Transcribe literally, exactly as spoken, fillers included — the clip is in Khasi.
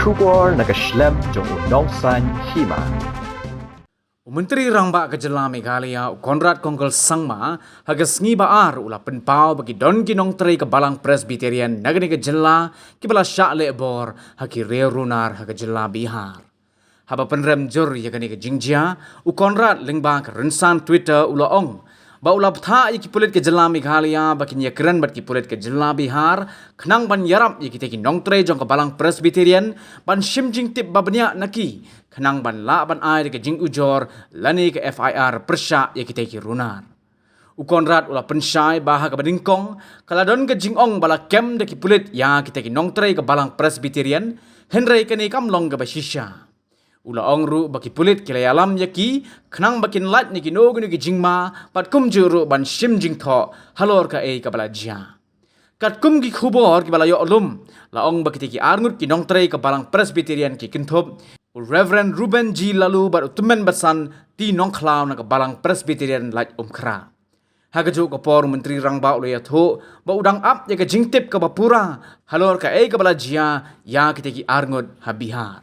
Khubor na ka shlem jong u nongsan hima. U Myntri Rangbah ka jylla Meghalaya, u Conrad Kongkal Sangma, ha ka sngi ba ar u la pynpaw ba ki don ki nongtrei ka Balang Presbyterian na kane ka jylla kiba la shah leh bor ha ki riew runar ha ka jylla Bihar. Haba pynrem jur ïa kane ka jingjia, u Conrad lyngba ka rynsan Twitter u la ong ba u la bthah ïa ki pulit ka jylla Meghalaya ba kin ïakren bad ki pulit ka jylla Bihar khnang ban ïarap ïa kita ki nongtrei jong ka Balang Presbyterian ban shim jingtip ba bniah na ki khnang ban lah ban ai da ka jingujor lane ka F I R pyrshah ïa kita ki runar. U Conrad u la pynshai ba ha kaba nyngkong ka la don ka jingong ba la kem da ki pulit ïa kita ki nongtrei ka Balang Presbyterian, hynrei kane kam long kaba shisha. U la ong ruh ba ki pulit ki la ïalam ïa ki khnang ba kin lait na kino kino ki jingma bad kumjuh ruh ban shim jingthoh halor kaei kaba la jia. Katkum ki khubor kiba la ïoh lum, la ong ba kita ki arngut ki nongtrei ka Balang Presbyterian ki kynthup u Reverend Reuben G Laloo bad u Tymmen Basan T Nongkhlaw na ka Balang Presbyterian Laitumkhrah. Ha kajuh ka por u Myntri Rangbah u la ïathuh ba u dang ap ïa ka jingtip kaba pura halor kaei kaba la jia ïa kita ki arngut ha Bihar.